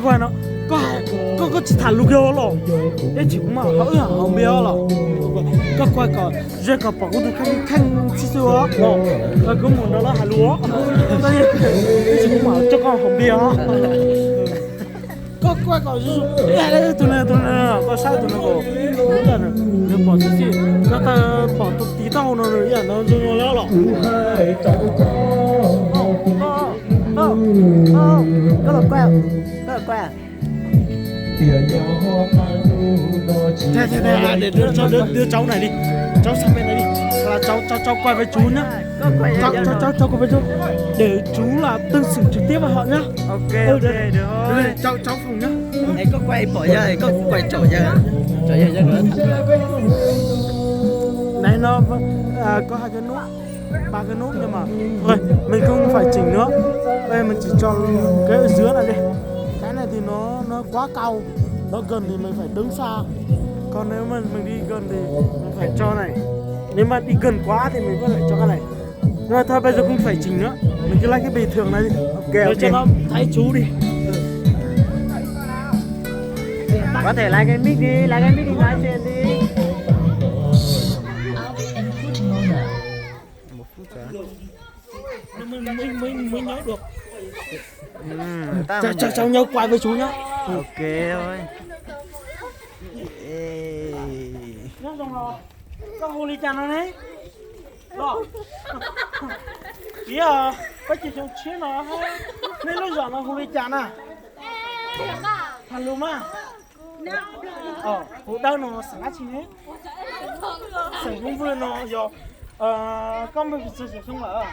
Koj no, koj, koj, koj tsis tham lus kiag los? Ib chim kuv mam hau wb hauv npias los. Koj kuaj kom ze kom pom kuv tus kheej kheej tib xwb os. Kuv mus nrog lawv hais lus os. Ib chim kuv mam coj koj hauv npias os. Koj kuaj kom tus no, tus no, koj saib tus no, nws pom tib si, koj pom tus tiv tauj no nws ib yam no zoo no los. Koj los kuaj, koj los kuaj. Dua tsauv na li, tsauv xab pem na li, tsauv, tsauv kuaj pem tsuv na, tsauv kuaj pem tsuv, dej tsuv los teb xwm tsuv tiab hom na. Tsauv, tsauv foom na. Es koj kuaj pom yawg, koj kuaj tsaum yawg, tsaum yawg, yawg. Nais no, koj hais cov nub, ba cov nub no mas, mình không phải chỉnh nữa, đây mình chỉ chọn cái ở giữa này đi. Cái này thì nó nó quá cao, nó gần thì mình phải đứng xa. Còn nếu mà mình đi gần thì mình phải cho này. Nếu mà đi gần quá thì mình có thể cho cái này. Nhưng mà thôi bây giờ không phải chỉnh nữa. Mình cứ lấy cái bình thường này đi. Ok, ok. Cho nó thấy chú đi. Có thể lấy cái mic đi, lấy cái mic đi nói chuyện đi. Một phút. Mới, mới, mới nhớ được. Cho, cho cháu nhớ quay với chú nhá. Ok thôi. Ê. Koj hu li cas no ne? Los. Tiag, koj ces xyoo tshiab no, nej lub zos no hu li cas na? Tham lus mas. Hu dawb no xeem dab tsi ne? Xeem Hmoob Vwj no yog, koj npawg tsis txog xyoo lawm?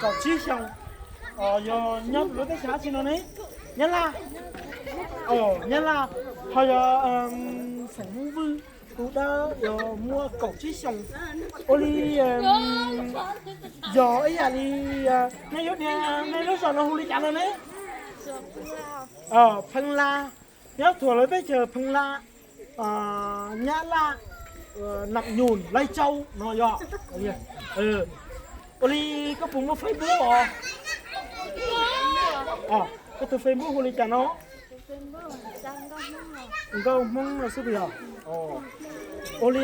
Kaum tsib xyoo. Yog nyob lub teb chaws dab tsi no ne? Nyab Laj. Nyab Laj. Ho yog xeem Hmoob Vwj, tus dawb yog muaj kaum tsib xyoos. Ua li, yog ib yam li, nej yuav tias nej lub zos no hu li cas no ne? Pheej Laj. Nyob thuam lawv teb chaws Pheej Laj, Nyab Laj, Nam Nyum, Laij Tsau no yog. Ua li koj puas muaj Facebook os? Koj tus Facebook hu li cas no? Nkauj Hmoob no xwb puas yog? Ua li,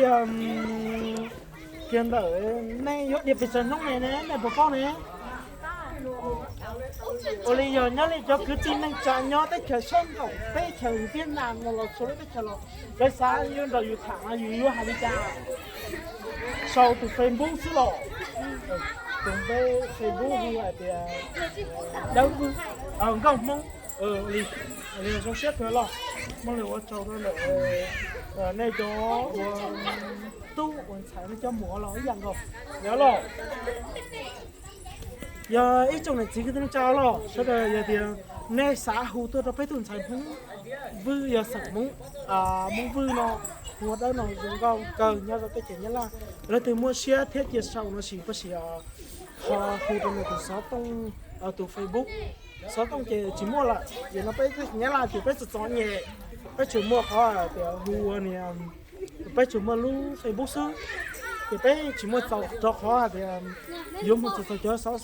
kiag ntawm nej yuav diam pes tsawg hnub ne, nej puas paub ne? Ua li yog nyob li cov kwv tij neej tsa nyob teb chaws sab nraum teb chaws Viaj Nam no los txhua lub teb chaws los lawv xav yuav nrog yus tham no yus yuav hais li cas? Sau tus Facebook xwb los. Tus npe Facebook hu hais tias Dawb Vwj, Nkauj Hmoob. Li, li zoo siab kawg los. Muaj li ua tsaug rau ntawm nej cov ua tub ua ntxhais nej cov muam los ib yam nkaus. Yog los. Yog ib tsoom niam txiv kwv tij neej tsa los sawv daws yog tias nej xav hu tuaj rau peb tug ntxhais Hmoob Vwj yog xeem Hmoob, Hmoob Vwj no hu ua Dawb no zoo nkauj kawg nyob rau teb chaws Nyab Laj. Leej twg muaj siab thiab cia sau no sis pab sim ho hu rau nws tus xov tooj, tus Facebook. Xov tooj ces tsis muaj lawm, vim no peb teb chaws Nyab Laj ces peb txom txom nyem, peb tsuas muaj qhov hais tias hu ua niam, peb tsuas muaj lub Facebook xwb, ces peb tsis muaj txaus rau qhov hais tias yuav mus txog txog cov xov,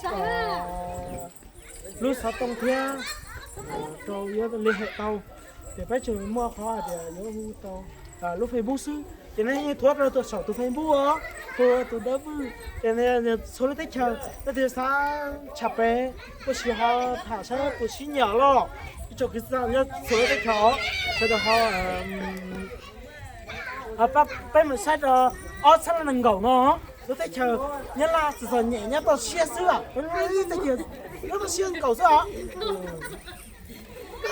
lub xov tooj thiab rau yuav li hem tau, ces peb tsuas muaj qhov hais tias yuav hu tau lub Facebook xwb. Ces nej yeej thuam rau tus saum tus Facebook os, hu ua tus Dawb Vwj, ces txhua lub teb chaws leej twg xav tshaj pem, puas sim ho tham saib puas sib nyiam los. Ib tsoom kwv tij nyob txhua lub teb chaws os, sawv daws ho peb mus saib rau ob txhiab nees nkaum no, lub teb chaws Nyab Laj txom txom nyem nyob toj siab xwb, nyob toj siab nkaus xwb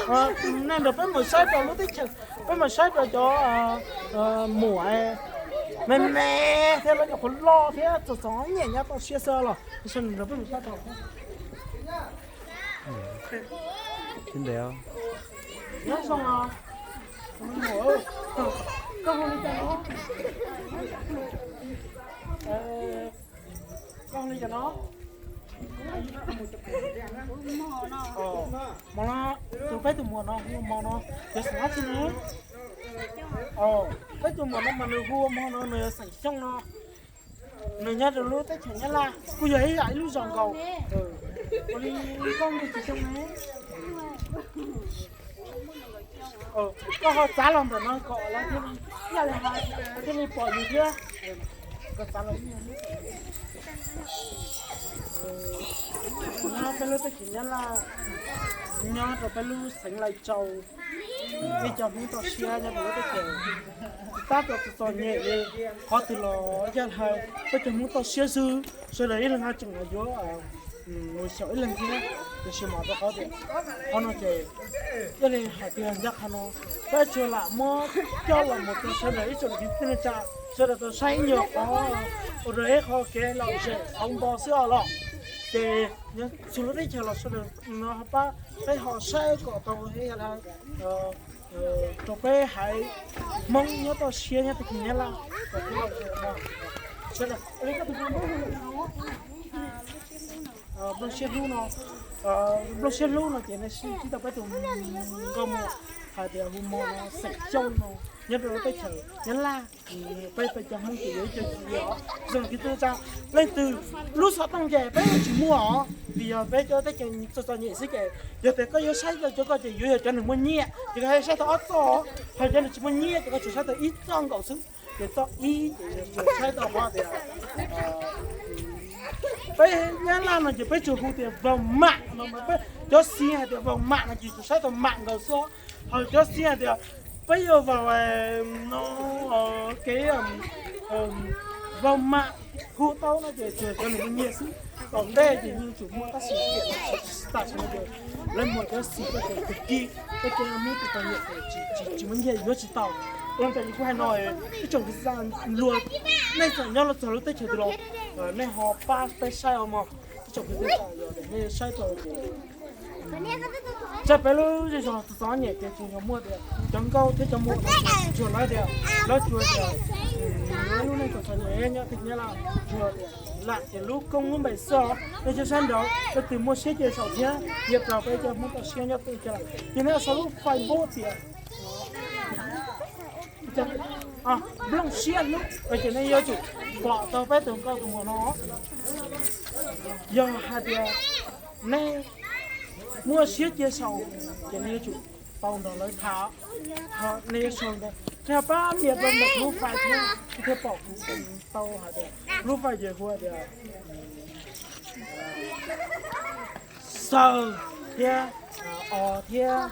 os. Nej nrog peb mus saib rau lub teb chaws, peb mus saib rau cov muam me me thiab lawv cov qhuav loj thiab txom txom nyem nyob toj siab xwb los. Sawv daws nrog peb mus saib rau. Nyob zoo os. Koj hu li cas no? Koj hu li cas no? Mos no, tus peb tus muam no hu Mos no, yog xeem dab tsi ne? Peb tus muam no mas nws hu ua Mos no, nws yog xeem Xyooj no. Nws nyob rau lub teb chaws Nyab Laj, kuj yog ib yam ib lub zos nkaus. Ua li koj muaj tsawg xyoo ne? Koj ho txav los ntawm no kom lawv thiaj li, thiaj li pom yus thiab. Koj txav los. Nyob peb lub teb chaws Nyab Laj, nyob rau peb lub xeev Lais Tsau, ib cov Hmoob toj siab nyob rau lub teb chaws, tab tom txom txom nyem li qhov twg los yog hais peb cov Hmoob toj siab xwb, sawv daws ib leeg ho tseem yuav mus xyaum ib leeg thiab. Tiam sis mas rau qhov tias qhov no ces yog li hais tias ncaj qhov no peb tsuas lam muab coj los mus rau sawv daws ib tsoom kwv tij neej tsa sawv daws tau saib ib nyuag qhov ua rau ib qho kev lom zem hauv npo xwb os los. Ces txhua lub teb chaws los sawv daws no pab peb ho saib kom tau rau peb haiv Hmoob nyob toj siab nyob teb chaws Nyab Laj kom peb lom zem no. Sawv daws, nplooj siab hlub no, nplooj siab hlub no ces nej sib ntsib tau peb tus nkauj muam hais tias hu mos no xeem Xyooj no nyob rau lub teb chaws Nyab Laj. Peb peb cov Hmoob ces yog ib co txiv os, zoo kwv tij neej tsa, leej twg lub xov tooj ces peb tsis muaj os, vim yog peb cov teb chaws txom txom nyem xwb ces yog tias koj yuav saib tau cov ko ces yuav yog cov nws muaj nyiaj ces koj saib tau ob txoj, ho cov nws tsis muaj nyiaj ces koj tsuas saib tau ib txoj nkaus xwb. Ces txoj ib ces tsuas saib tau qhov tias peb Nyab Laj no ces peb tsuas hu tias vaus mam no, cov Xi hais tias vaus mam no ces tsuas saib tau mam nkaus xwb. Ho cov Xi hais tias peb yuav vaus no, kev vaus mam hu tau no ces tsuas cov nws muaj nyiaj xwb. Tom ntej ces yeej tsum muaj tab sis tiam tam sim no ces lawv muag cov Xi ko ces kwv tij, peb cov Hmoob txom txom nyem ces tsis muaj nyiaj yuav tsis tau. Ua ntawd yus kuj hais no, ib tsoom kwv tij luag nej txawm nyob los txog lub teb chaws twg los nej ho pab peb saib os mog. Ib tsoom kwv tij, nej saib tau tsab peb lub zej zog txom txom nyem ces tsis yog muaj tias cov nkauj thiab cov muam tsuas lawv tias, lawv tsuas tias lub neej txom txom nyem nyob teb chaws Nyab Laj tsuas tias lam tias lub koob lub npe xwb os. Nej cov sab nraud leej twg muaj siab cia saum thiab cia rau peb cov Hmoob toj siab nyob teb chaws Nyab Laj ces nej sau lub Facebook tias nplooj siab hlub ces nej yuav tsum pom tau peb tus nkauj tus muam no. Yog hais tias nej muaj siab cia saum ces nej yuav tsum tau nrog lawv tham, nej yuav sau ntawd thiab pab nias rau ntawm lub fais thiab, thiaj pom kuv tau hais tias lub fais ces hu tias Xaws thiab Os thiab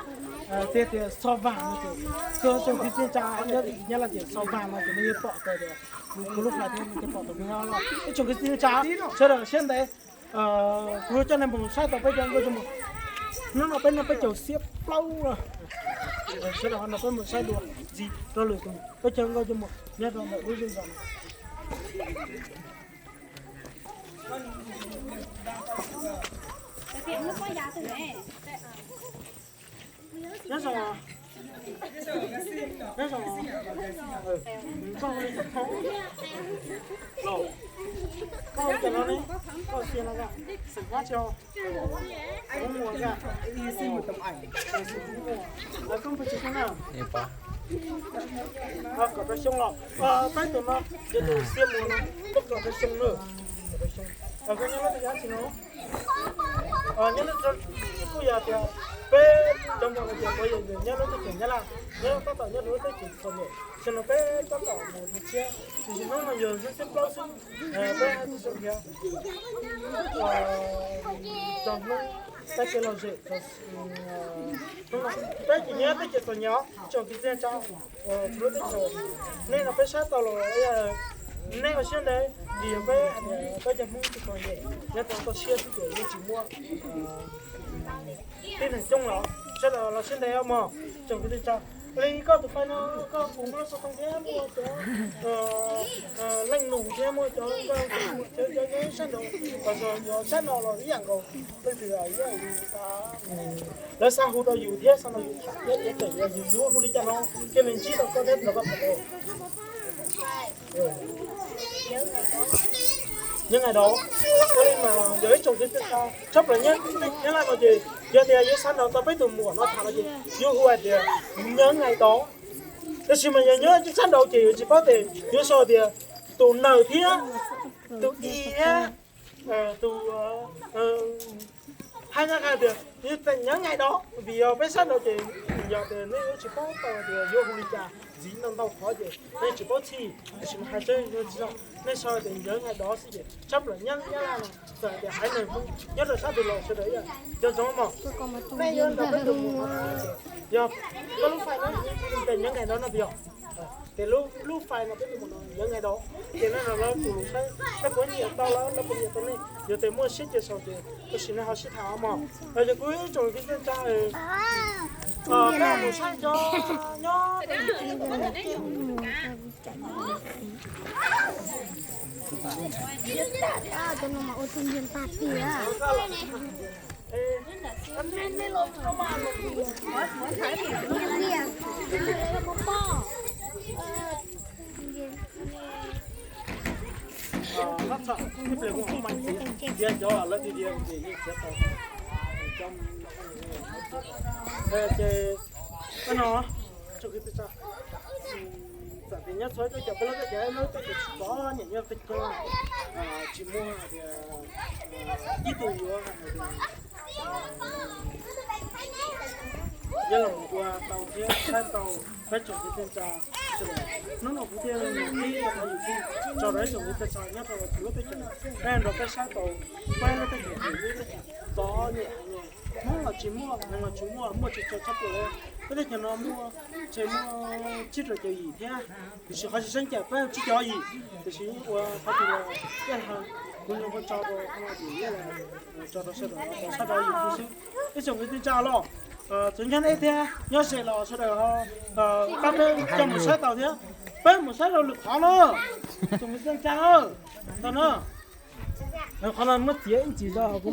tias tias Xov Vas no ces, txhua tsoom kwv tij neej tsa nyob Nyab Laj ces Xov Vas no ces nej yuav pom tau tias kuv lub fais thiab nej thiaj pom tau kuv no los. Ib tsoom kwv tij neej tsa sawv daws siab ntev, kuv coj nej mus saib tau peb cov nkauj cov muam. Hnub no peb noj peb caug xiab plaub, sawv daws ho nrog peb mus saib dua ntxiv rau lwm tus peb cov nkauj cov muam nyob rau ntawm lub zej zos no. Nyob zoo, nyob zoo, koj, koj ua cas no ne? Koj xia no, xeem Hmoob tsis, Hmoob Muas, Hmoob Muas, koj npawg tsis xyoo na? Kaum rau xyoo los, peb tus no, yog tus xia Muas no, twb kaum rau xyoo na. Koj nyob lub teb chaws dab tsi no? Nyob lub, kuj yog tias peb cov Muas no ces puav leej yog nyob lub teb chaws Nyab Laj, nyob tab tom nyob rau lub teb chaws txom nyem, xyoo no peb tab tom mus rau tshiab, tiam sis hnub no yog hnub xiab plaub xwb, peb hais txog tias cov Hmoob peb kev lom zem, hnub no peb tsis nyob teb chaws txom nyem os, tsoom kwv tij neej tsa, lub teb chaws, nej no peb saib tau los nej ua siab ntev, vim yog peb, peb cov Hmoob tsis txom nyem, nyob rau toj siab xwb ces yeej tsis muaj tib neeg coob los, sawv daws los siab ntev mog, tsoom kwv tij neej tsa. Li koj tus fais no, koj puas muaj lub xov tooj thiab muaj cov leej nus thiab muaj cov nkauj cov muam thiab cov nyob sab nraud, los yog yuav sab no los ib yam nkaus, leej twg lawv xav hu rau yus thiab xav nrog yus tham thiab ces tseem yog yus yuav hu li cas no thiaj li ntsib tau koj thiab nrog koj tham. Nyob nqaij dov, ua li mas yog ib tsoom kwv tij neej tsa tshaj plaws nyob Nyab Laj no ces yog tias yuav xav nrog tau peb tus muam no tham no ces yuav hu hais tias nyob nqaij dov. Tab sis mas yog nyob sab nraud ces yuav tsis paub tias yuav sau tias tus naws thiab tus i thiab tus hais nyob nqaij tias nyob nqaij dov, vim yog peb sab nraud ces nws Yog tias nej yuav tsis paub tau tias yuav hu li cas, ntxiv ntau ntau qhov ces nej tsis paub txhij, tiam sis mas hais tseeb yog tsis tau, nej sau tias Yawv Nkais Dov xwb ces tshaj plaws Nyab Laj no, txawm tias haiv neeg Hmoob nyob rau sab twg los sawv daws ib yam nco ntsoov mog. Nej yuav nrog peb tus mus no, yog koj lub fais no tias Yawv Nkais Dov no puas yog? Ces lub fais no peb tus mus no Yawv Nkais Dov, ces nej los tus saib nej puas nyiam tau lawv, lawv puas nyiam tau nej. Yog tias muaj siab cia sau ces tab sis nej ho sib tham mog. Ces kuv ib tsoom kwv tij neej tsa, peb mus saib cov nyob Tias cov lawv tias tias ces yeej txiav tau. Ces no tsoom kwv tij neej tsa, txawm tias nyob txhua teb chaws peb lub teb chaws, lub teb chaws tsis txom nyem, nyob peb coob, tsis muaj hais tias ib tug yuav hais tias nyob los ua tau thiab saib tau peb tsoom kwv tij neej tsa sawv daws. Hnub no kuv thiaj li qhib qhov YouTube tso rau ib tsoom kwv tij neej tsa nyob rau txhua lub teb chaws, peb nrog peb saib tau peb lub teb chaws, lub teb chaws txom nyem, Hmoob los tsis muaj, neeg los tsis muaj, muaj tsis tshua tshaj plaws li. Peb teb chaws no muaj, ntshe muaj tsib rau caum yim thiab, tiam sis qhov tsis tseeb ces peb tsib caug yim, tiam sis ua qhov twg los ib yam li kuv nyuam qhuav tso rau qhov no ces ib yam li tso rau sawv daws tau saib rau YouTube xwb. Ib tsoom kwv tij neej tsa los, txawm nyob deb thiab nyob ze los sawv daws ho pab peb coj mus saib tau thiab. Peb mus saib rau lwm qhov no, tsoom kwv tij neej tsa, tau na. Qhov no muab txiav ib ntsis tso kuv